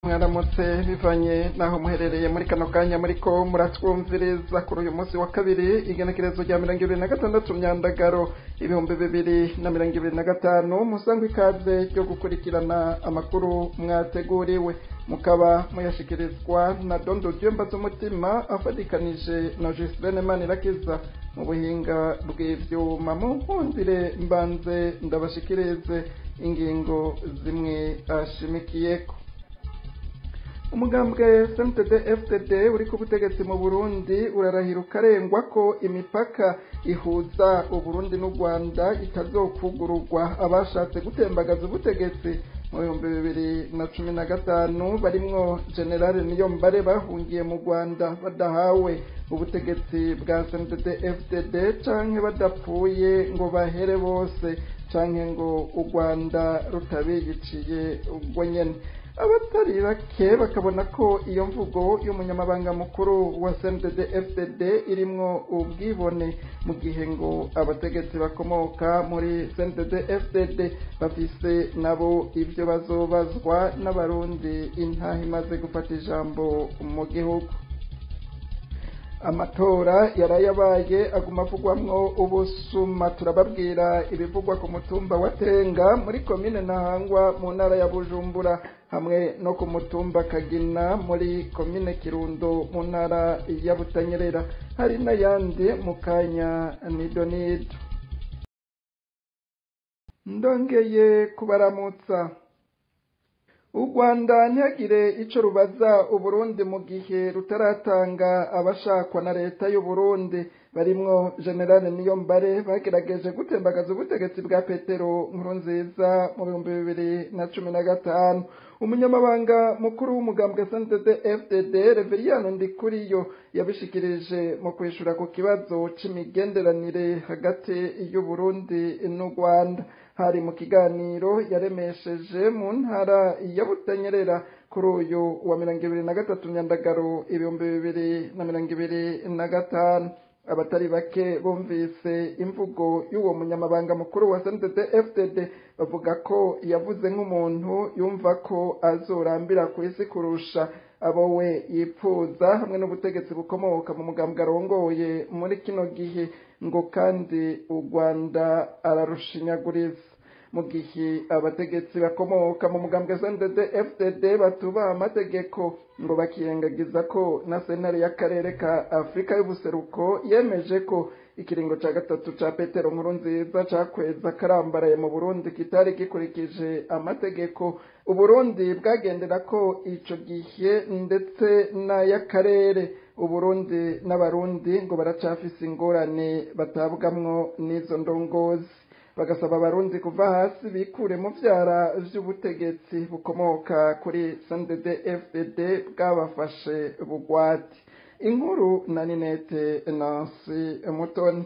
Mwaramutse bivanye naho muherereye muri kano kanya muriko muratwumviriza kuri uyu munsi wa kabiri, igenekerezo rya 26 Myandagaro 2025. Musangwa ikaze ryo gukurikirana amakuru mwateguriwe, mukaba muyashikirizwa na Dondo Dyemba z'umutima afatikanije na Gislaine Manirakiza mu buhinga bw'ivyuma. Munkundire mbanze ndabashikirize ingingo zimwe ashimikiyeko. Umugambwe CNDD FDD uri ku butegetsi mu Burundi urarahira ukarengwa ko imipaka ihuza Uburundi n'u Rwanda itazokugururwa abashatse gutembagaza ubutegetsi mu 2015, barimwo General Niyombare, bahungiye mu Rwanda badahawe ubutegetsi bwa CNDD FDD, canke badapfuye ngo bahere bose, canke ngo u Rwanda rutabiyiciye ubwo nyene. Abatari bake bakabona ko iyo mvugo y'umunyamabanga mukuru wa CNDD FDD irimwo ubwibone, mu gihe ngo abategetsi bakomoka muri CNDD FDD bafise nabo ivyo bazobazwa n'Abarundi intaha imaze gufata ijambo mu gihugu. Amatora yarayabaye aguma avugwamwo ubusuma. Turababwira ibivugwa ku mutumba wa Tenga muri komine Ntahangwa mu ntara ya Bujumbura, hamwe no ku mutumba Kagina muri komine Kirundo mu ntara ya Butanyerera. Hari n'ayandi mu kanya nido nido. Ndongeye kubaramutsa. U Rwanda ntihagire ico rubaza Uburundi mu gihe rutaratanga abashakwa na leta y'Uburundi, barimwo General Niyombare, bagerageje gutembagaza ubutegetsi bwa Petero Nkurunziza mu 2015. Umunyamabanga mukuru w'umugambwe CNDD FDD, Reveriyano Ndikuriyo, yabishikirije mu kwishura ku kibazo c'imigenderanire hagati y'Uburundi n'u Rwanda. Hari mu kiganiro yaremesheje mu ntara ya Butanyerera kuri uyu wa 23 Myandagaro 2025. Abatari bake bumvise imvugo y'uwo munyamabanga mukuru wa CNDD FDD bavuga ko yavuze nk'umuntu yumva ko azorambira ku isi kurusha abo we yipfuza hamwe n'ubutegetsi bukomoka mu mugambwe arongoye muri kino gihe, ngo kandi u Rwanda ararushinyaguriza, mu gihe abategetsi bakomoka mu mugambwe CNDD FDD batubaha amategeko, ngo bakirengagiza ko na sentare y'akarere ka Afurika y'ubuseruko yemeje ko ikiringo ca gatatu ca Petero Nkurunziza cakweza karambaraye mu Burundi kitari gikurikije amategeko Uburundi bwagendera ko ico gihe ndetse n'ay'akarere. Uburundi n'Abarundi ngo baracafise ingorane batabwamwo n'izo ndongozi, bagasaba Abarundi kuva hasi bikure mu vyara vy'ubutegetsi bukomoka kuri CNDD FDD bwabafashe bugwate. Inkuru na Ninete Nancy Mutoni.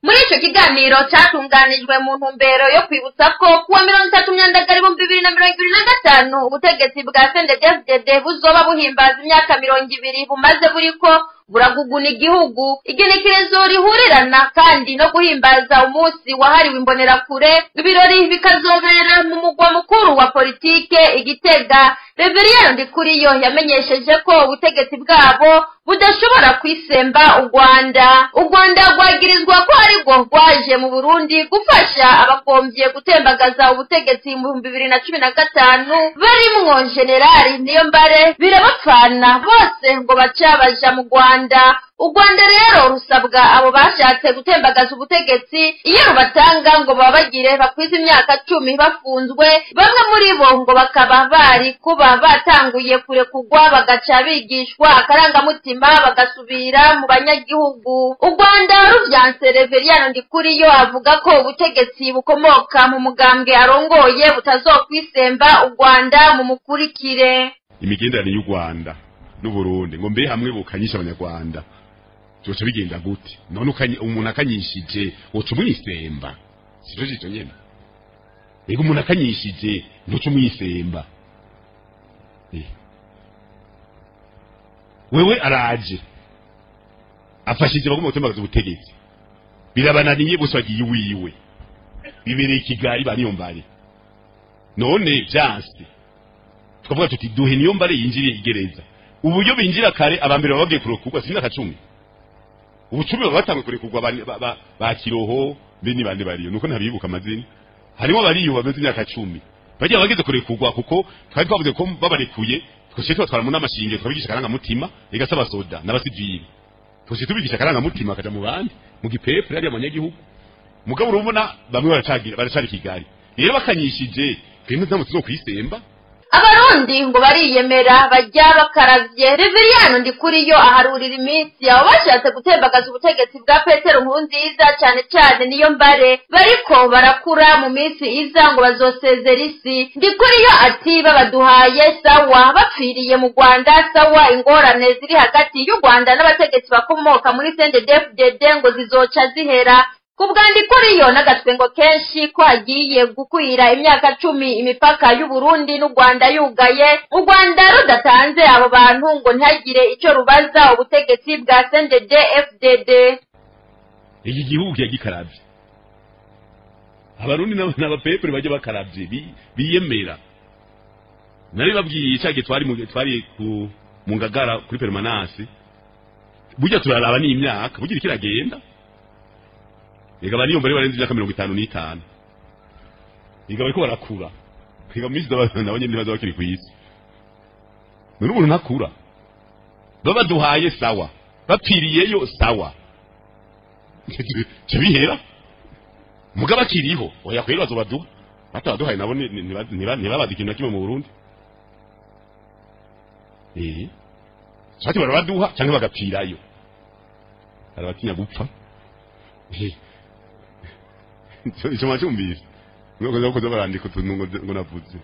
Muri ico kiganiro catunganijwe mu ntumbero yo kwibutsa ko kuwa 30 Myandagaro 2025 ubutegetsi bwa CNDD-FDD buzoba buhimbaza imyaka 20 bumaze buriko buraguguna igihugu, igenekerezo rihurirana kandi no guhimbaza umunsi wahariwe imbonerakure, ibirori bikazobera mu mugwa mukuru wa politike Igitega. Reveriyano Ndikuriyo yamenyesheje ko ubutegetsi bwabo budashobora kwisemba u Rwanda. U Rwanda rwagirizwa ko arirwo rwaje mu Burundi gufasha abakomvye gutembagaza ubutegetsi mu 2015, barimwo Generali Niyombare, birabapfana bose ngo baca baja mu Rwanda. U Rwanda rero rusabwa abo bashatse gutembagaza ubutegetsi iyo rubatanga ngo babagire bakwize imyaka 10 bafunzwe, bamwe muri bo ngo bakaba bari kuba batanguye kurekugwa bagaca bigishwa akarangamutima bagasubira mu banyagihugu. U Rwanda ruvyanse. Reveriyano Ndikuriyo avuga ko ubutegetsi bukomoka mu mugambwe arongoye butazokwisemba u Rwanda mu mukurikire. Imigenderanire y'u Rwanda n'Uburundi ngo mbe hamwe bukanyisha Abanyarwanda byoca bigenda gute? None umuntu akanyishije woca umwisemba? Sivyo cyo nyene? Ego, umuntu akanyishije ntuca umwisemba. Wewe araje afashije bagomba gutembagaza ubutegetsi, birabananiye, bose bagiye iwiwe, bibereye Kigali ba Niyombare, none vyanse. Tukavuga tuti duhe niyo mbare yinjiriye igereza. Uburyo binjira kare abambere babagiye kurekurwa si imyaka 10. Ubucumi babatangwe kurekurwa ba Kiroho bene bande bariyo nuko ntabibuka amazina. Harimo bariyo bamaze imyaka 10. Bagiye bageze kurekurwa kuko twari twavuze ko babarekuye twese twatwara mu namashinge twabigisha karanga mutima igasaba soda n'abasivili. Twese tubigisha karanga mutima kaja mu bandi mu gipepe yari abanyagihugu. Mugabo urubona bamwe baracagira baracari Kigali. Rero bakanyishije twemwe ntamwe tuzokwisemba. Abarundi ngo bariyemera bajya bakaravye. Reveriyano Ndikuriyo aharurira iminsi abo bashatse gutembagaza ubutegetsi bwa Petero Nkurunziza cane cane niyo mbare bariko barakura mu minsi iza ngo bazosezera isi. Ndikuriyo ati babaduhaye sawa, bapfiriye mu Rwanda sawa, ingorane ziri hagati y'u Rwanda n'abategetsi bakomoka muri CNDD-FDD ngo zizoca zihera. Kubwa Ndikuriyo n'agatwengo kenshi ko hagiye gukwira imyaka 10 imipaka y'u Burundi n'u Rwanda yugaye, u Rwanda rudatanze abo bantu ngo ntihagire ico rubaza ubutegetsi bwa CNDD-FDD. Iki gihugu yagikaravye. Abarundi n'abapepere bajye bakaravye biyemera. Nari babwiye icage twari ku mu Ngagara kuri permanence. Burya turaraba ni imyaka, burya kiragenda. Ega bari yombere barenze imyaka 55. Ega bariko barakura. Ega misi nabonye ntibaza bakiri ku isi. None umuntu ntakura. Babaduhaye sawa, bapfiriyeyo sawa. Cyo bihera. Mugaba kiriho, oya kwera bazobaduha. Batabaduhaye nabo ntibabaza ikintu na kimwe mu Burundi. Shati barabaduha canke bagapfirayo. Arabatinya gupfa. Ico macyumvise nuko koza barandika utuntu ngo navuze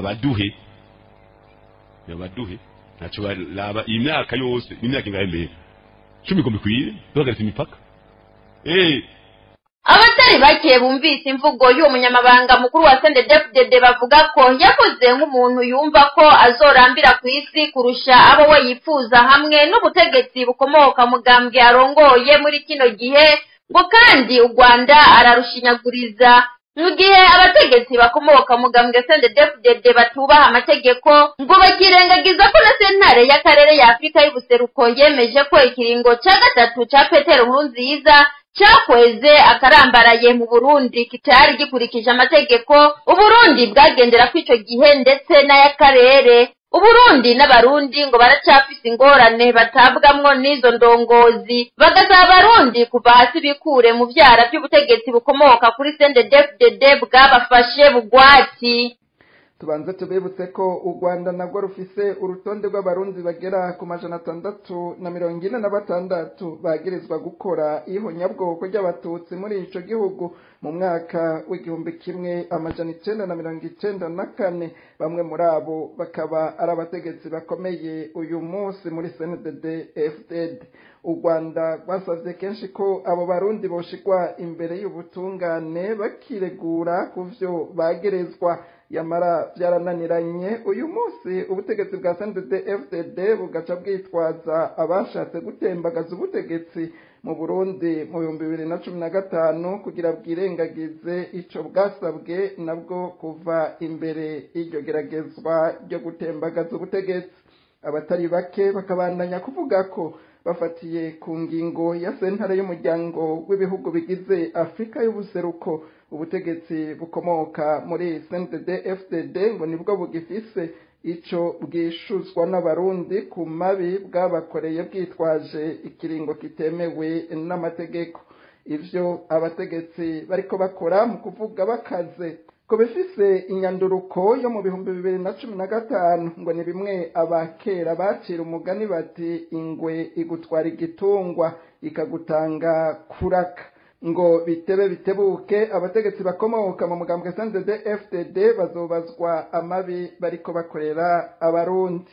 baduhe yabaduhe ntaco baraba imyaka yose imyaka ingahe mbere 10 igomba ikwire duhagaritse imipaka. Abatari bake bumvise imvugo y'uwo munyamabanga mukuru wa CNDD-FDD bavuga ko yavuze nk'umuntu yumva ko azorambira ku isi kurusha abo we yifuza hamwe n'ubutegetsi bukomoka mugambwe arongoye muri kino gihe, ngo kandi u Rwanda ararushinyaguriza. Mu gihe abategetsi bakomoka mugambwe CNDD-FDD batubaha amategeko, ngo bakirengagiza ko na sentare y'akarere ya Afrika y'ubuseruko yemeje ko ikiringo ca 3 ca Petero Nkurunziza cakweze akarambaraye mu Burundi kitari gikurikije amategeko Uburundi bwagendera ko ico gihe ndetse n'ayakarere. Uburundi n'abarundi ngo baracafise ingorane batabwamwo n'izo ndongozi, bagasaba abarundi kuva hasi bikure mu vyara vy'ubutegetsi bukomoka kuri CNDD-FDD bwabafashe bugwati. Tubanze tubibutse ko u Rwanda nabwo rufise urutonde rw'abarundi bagera ku 646 bagirizwa gukora ihonyabwoko ry'abatutsi muri ico gihugu mu mwaka w'1994. Bamwe muri abo bakaba ari abategetsi bakomeye uyu munsi muri CNDD-FDD. U Rwanda rwasavye kenshi ko abo barundi boshikwa imbere y'ubutungane bakiregura kuvyo bagerezwa, yamara byarananiranye. Uyu munsi ubutegetsi bwa CNDD-FDD bugaca bwitwaza abashatse gutembagaza ubutegetsi mu Burundi mu 2015 kugira bwirengagize ico bwasabwe nabwo kuva imbere y'iryo geragezwa ryo gutembagaza ubutegetsi. Abatari bake bakabandanya kuvuga ko bafatiye ku ngingo ya sentare y'umuryango w'ibihugu bigize Afrika y'ubuseruko, ubutegetsi bukomoka muri CNDD-FDD ngo nibwo bugifise ico bwishuzwa n'abarundi ku mabi bwabakoreye bwitwaje ikiringo kitemewe n'amategeko. Ivyo abategetsi bariko bakora mu kuvuga bakaze ko bifise inyanduruko yo mu 2015 ngo ni bimwe abakera bacira umugani bati ingwe igutwara igitungwa ikagutanga kuraka. Ngo bitebe bitebuke abategetsi bakomoka mu mugambwe CNDD-FDD bazobazwa amabi bariko bakorera abarundi.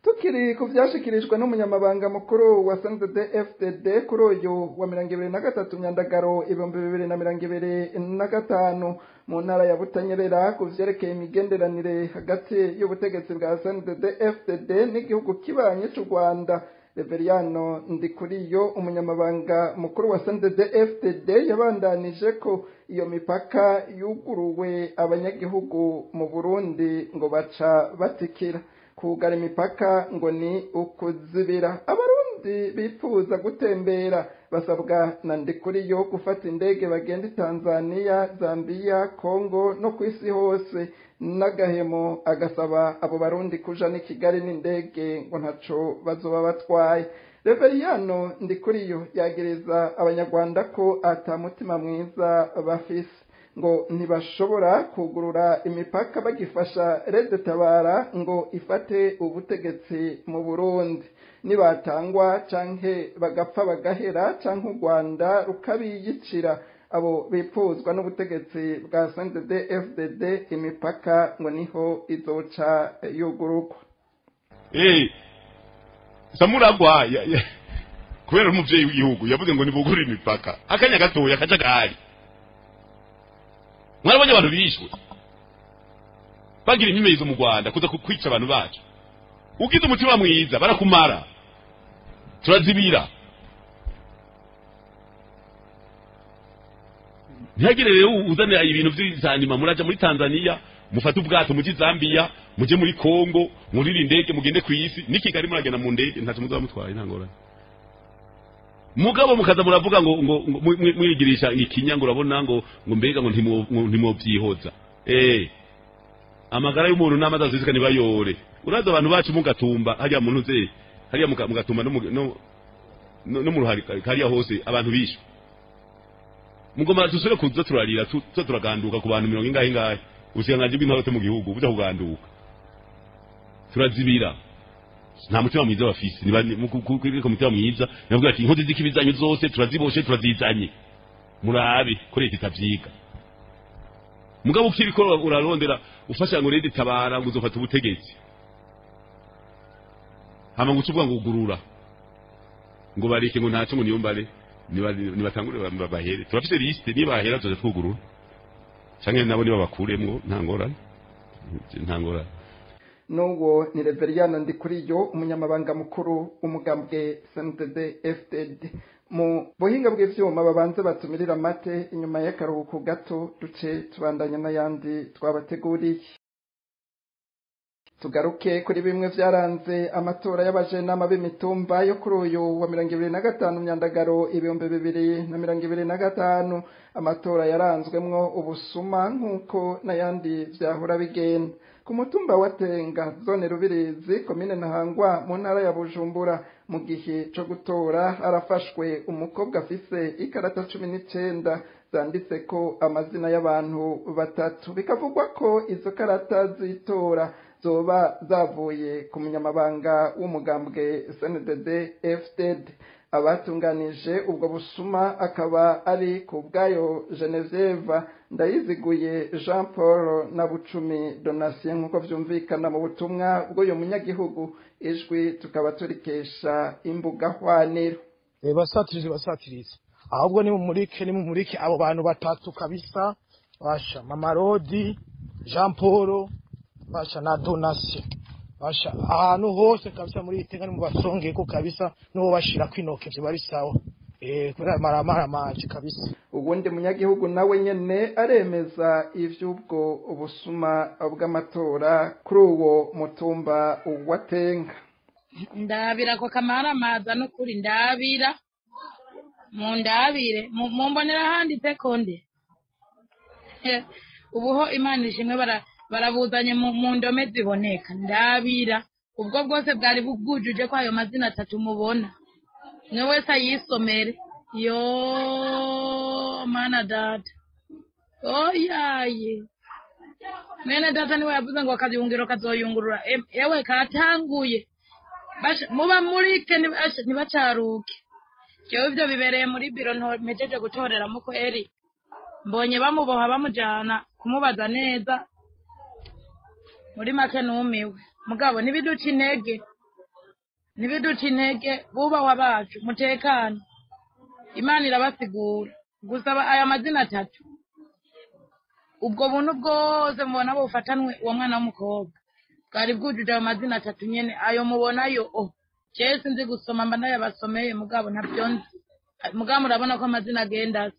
Tukiri ku vyashikirijwe n'umunyamabanga mukuru wa CNDD-FDD kuri uyu wa 23 Myandagaro 2025 mu ntara ya Butanyerera ku vyerekeye imigenderanire hagati y'ubutegetsi bwa CNDD-FDD n'igihugu kibanye c'u Rwanda. Reveriyano Ndikuriyo, umunyamabanga mukuru wa CNDD-FDD, yabandanije ko iyo mipaka yuguruwe abanyagihugu mu Burundi ngo baca batikira. Kugara imipaka ngo ni ukuzibira. Abarundi bifuza gutembera basabwa na Ndikuriyo gufata indege bagenda Tanzania, Zambia, Congo no kwisi hose. N'agahemo agasaba abo barundi kuja ni Kigali n'indege ngo ntaco bazoba batwaye. Reveriyano Ndikuriyo yagereza abanyarwanda ko ata mutima mwiza bafise, ngo ntibashobora kugurura imipaka bagifasha Red Tabara ngo ifate ubutegetsi mu Burundi. Nibatangwa canke bagapfa bagahera canke u Rwanda rukabiyicira, abo bipfuzwa n'ubutegetsi bwa CNDD-FDD, imipaka ngo niho izoca yugururwa. Samuragwa kubera umuvyeyi w'igihugu yavuze ngo nibugurure imipaka akanya gatoya akajagari. Mwarabonye abantu bishwe bagira imyimenyerezo mu Rwanda kuza kwica abantu bacu. Ugize umutima mwiza barakumara, turazibira. Ntihagire rero uzanira ibintu vy'izanima, muraja muri Tanzania mufate ubwato muje Zambia, muje muri Congo, murire indege mugende kw'isi. Ni Kigali muragenda mu ndege ntaco muzaba mutwaye, nta ngorane. Mugabo mukaza muravuga ngo mwigirisha ikinya ngo urabona ngo mbega ngo ntimwovyihoza. Amagara y'umuntu n'amazi azizika nibayore. Uraza abantu bacu mugatumba hariya muntu ze hariya mugatumba no mu ruhari hariya hose abantu bishwe. Mugoma tusubire kuza turarira tuza turaganduka ku bantu mirongo ingahe ingahe. Ubushikanganje bw'intwaro mu gihugu buja kuganduka. Turazibira. Nta mutima mwiza bafise. Niba ku mutima mwiza navuga ati inkozi z'ikibizanyo zose turaziboshe turazizanye. Murabe ko leta itavyiga. Mugabo ukiriko urarondera ufasha ngo leta itabara ngo uzofata ubutegetsi. Hama ngo ucuvuga ngo ugurura. Ngo bareke ngo ntaco ngo niyombare. Nibatangure babahere. Turafise liste nibahera tuza twugurura. Canke nabo niba bakuremwo nta ngorane. Nta ngorane. N'uwo ni Reveriyano Ndikuriyo, umunyamabanga mukuru umugambwe CNDD-FDD. Mu buhinga bw'ivyuma babanze batumirira amate inyuma y'akaruhuko gato, duce tubandanya n'ayandi twabateguriye. Tugaruke kuri bimwe vyaranze amatora y'abajenama b'imitumba yo kuri uyu wa 2025 Myandagaro 2025. Amatora yaranzwemwo ubusuma nk'uko n'ayandi vyahora bigenda. Ku mutumba wa Tenga, zone Rubirizi, komine Ntahangwa mu ntara ya Bujumbura, mu gihe co gutora harafashwe umukobwa afise ikarata 19 zanditse ko amazina y'abantu batatu. Bikavugwa ko izo karata z'itora zoba zavuye ku munyamabanga w'umugambwe CNDD-FDD. Abatunganije ubwo busuma akaba ari ku bwayo Genevieve Ndayiziguye Jean Paul na Bucumi Donatien, nk'uko vyumvikana mu butumwa bw'uyu munyagihugu. Ijwi tukaba turikesha imbuga hwaniro. Basatirize ahubwo nimumurike abo bantu batatu kabisa, basha Mama Rodi, Jean Paul, basha na Donatien, basha ahantu hose kabisa muri Itega nimubasongeko kabisa, n'uwo bashira kwinoke vyo bari sawa. Kubera maramara manje kabisa. Ubundi munyagihugu nawe nyene aremeza ivy'ubwo ubusuma bw'amatora kuri uwo mutumba wa Tenga. Ndabira ko kamaramaza n'ukuri ndabira mundabire mumbonera handitse konde. Ubuho Imana ishimwe barabuzanye mu ndome ziboneka. Ndabira ubwo bwose bwari bwujuje ko ayo mazina atatu mubona, niwe wese ayisomere. Yo mana data, oyaye mwene data niwe yavuze ngo akayungiro kazoyungurura. Ewe katanguye muba murike ntibacaruke. Jewe ivyo bibereye muri biro ntompejeje gutoreramo ko eri mbonye bamuboha bamujana kumubaza neza. Muri make numiwe. Mugabo ntibiduca intege, ntibiduca intege, bubahwa bacu mutekane, Imana irabasigura. Gusaba aya mazina atatu, ubwo buntu bwose mubona bufatanwe uwo mwana w'umukobwa bwari bwujuje ayo mazina atatu nyene, ayo mubona yo. Jewe sinzi gusoma, mba ndayabasomeye mugabo ntabyo nzi. Mugabo murabona ko amazina agenda asa.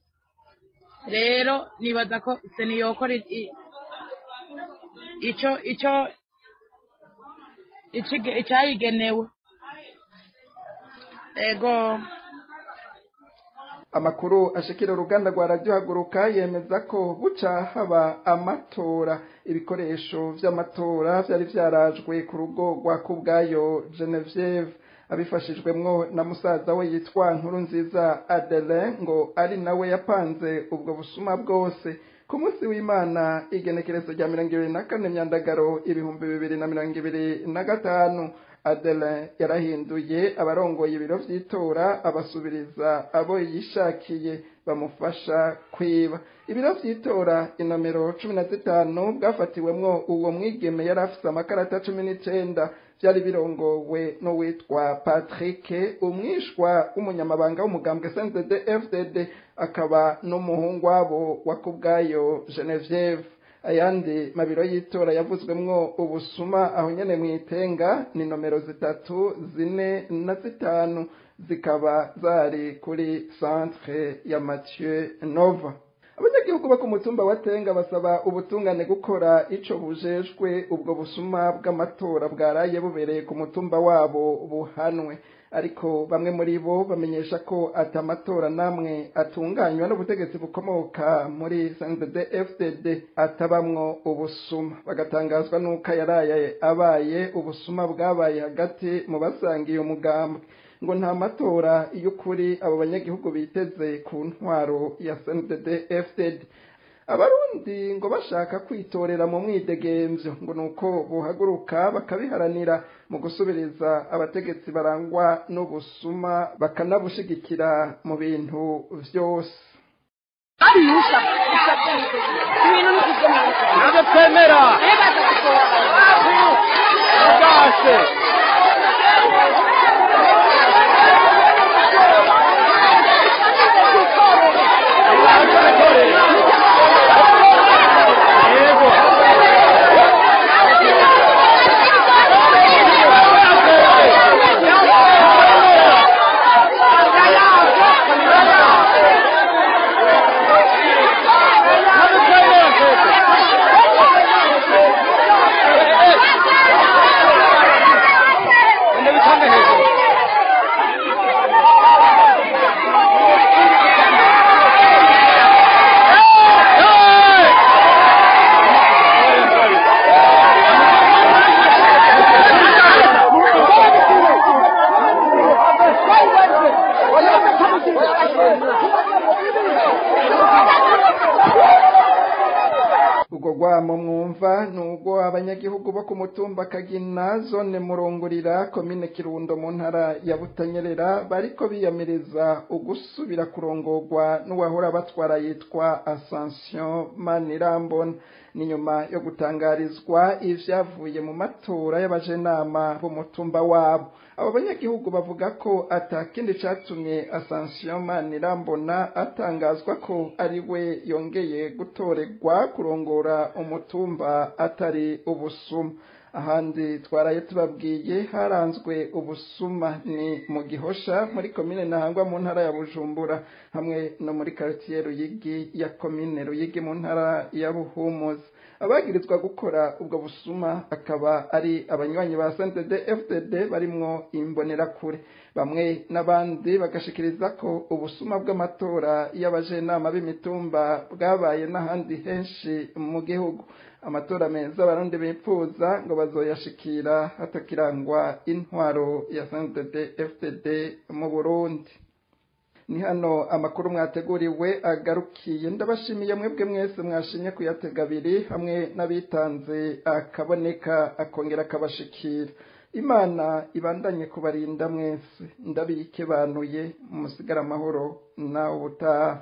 Rero nibaza ko CENI yokora ico icayigenewe. Ego. Amakuru ashikira uruganda rwa Radio Haguruka yemeza ko buca haba amatora. Ibikoresho vy'amatora vyari vyarajwe ku rugo rwa Kubwayo Genevieve, abifashijwemwo na musaza we yitwa Nkurunziza Adelin, ngo ari nawe yapanze ubwo busuma bwose. Ku munsi w'Imana igenekerezo rya 24 Myandagaro 2025, Adelin yarahinduye abarongoye ibiro vy'itora, abasubiriza abo yishakiye bamufasha kwiba. Ibiro vy'itora inomero 15 bwafatiwemwo uwo mwigeme yari afise amakarata 19, vyari birongowe n'uwitwa Patrick, umwishwa w'umunyamabanga w'umugambwe CNDD-FDD, akaba n'umuhungu wabo wa Kubwayo Genevieve. Ayandi mabiro y'itora yavuzwemwo ubusuma aho nyene mwitenga ni nomero 3, 4 na 5, zikaba zari kuri centre ya Mathieu Nova. Abanyagihugu bo ku mutumba wa Tenga basaba ubutungane gukora ico bujejwe ubwo busuma bw'amatora bwaraye bubereye ku mutumba wabo buhanwe. Ariko bamwe muri bo bamenyesha ko atamatora namwe atunganywa n'ubutegetsi bukomoka muri CNDD-FDD atabamwo ubusuma. Bagatangazwa n'uko yaraye abaye ubusuma bwabaye hagati mu basangiye umugambwe. Ngo nta matora y'ukuri abo banyagihugu biteze ku ntwaro ya CNDD-FDD. Abarundi ngo bashaka kwitorera mu mwidegemvyo, ngo nuko bohaguruka bakabiharanira mu gusubiriza abategetsi barangwa n'ubusuma, bakanabushigikira mu bintu vyose. Ubwo mwumva nubwo abanyagihugu bo ku mutumba Kagina zone Murongorira komine Kirundo mu ntara ya Butanyerera bariko biyamiriza ugusubira kurongorwa n'uwahora batwara yitwa Ascension Manirambona. Ni nyuma yo gutangarizwa ivyavuye mu matora y'abajenama b'umutumba wabo. Abo banyagihugu bavuga ko atakindi catumye Ascension Manirambona atangazwa ko ari we yongeye gutorerwa kurongora umutumba atari ubusuma. Ahandi twaraye tubabwiye haranzwe ubusuma ni mu Gihosha muri komine Ntahangwa mu ntara ya Bujumbura, hamwe no muri quartier Ruyigi ya komine Ruyigi mu ntara ya Buhumuza. Abagirizwa gukora ubwo busuma akaba ari abanywanyi ba CNDD-FDD barimwo imbonerakure. Bamwe n'abandi bagashikiriza ko ubusuma bw'amatora y'abajenama b'imitumba bwabaye n'ahandi henshi mu gihugu. Amatora meza abarundi bipfuza ngo bazoyashikira hatakirangwa intwaro ya CNDD-FDD mu Burundi. Ni hano amakuru mwateguriwe agarukiye. Ndabashimiye mwebwe mwese mwashimye kuyatega abiri, hamwe n'abitanze akaboneka akongera akabashikira. Imana ibandanye kubarinda mwese. Ndabikebanuye, musigara amahoro nawe ubutaha.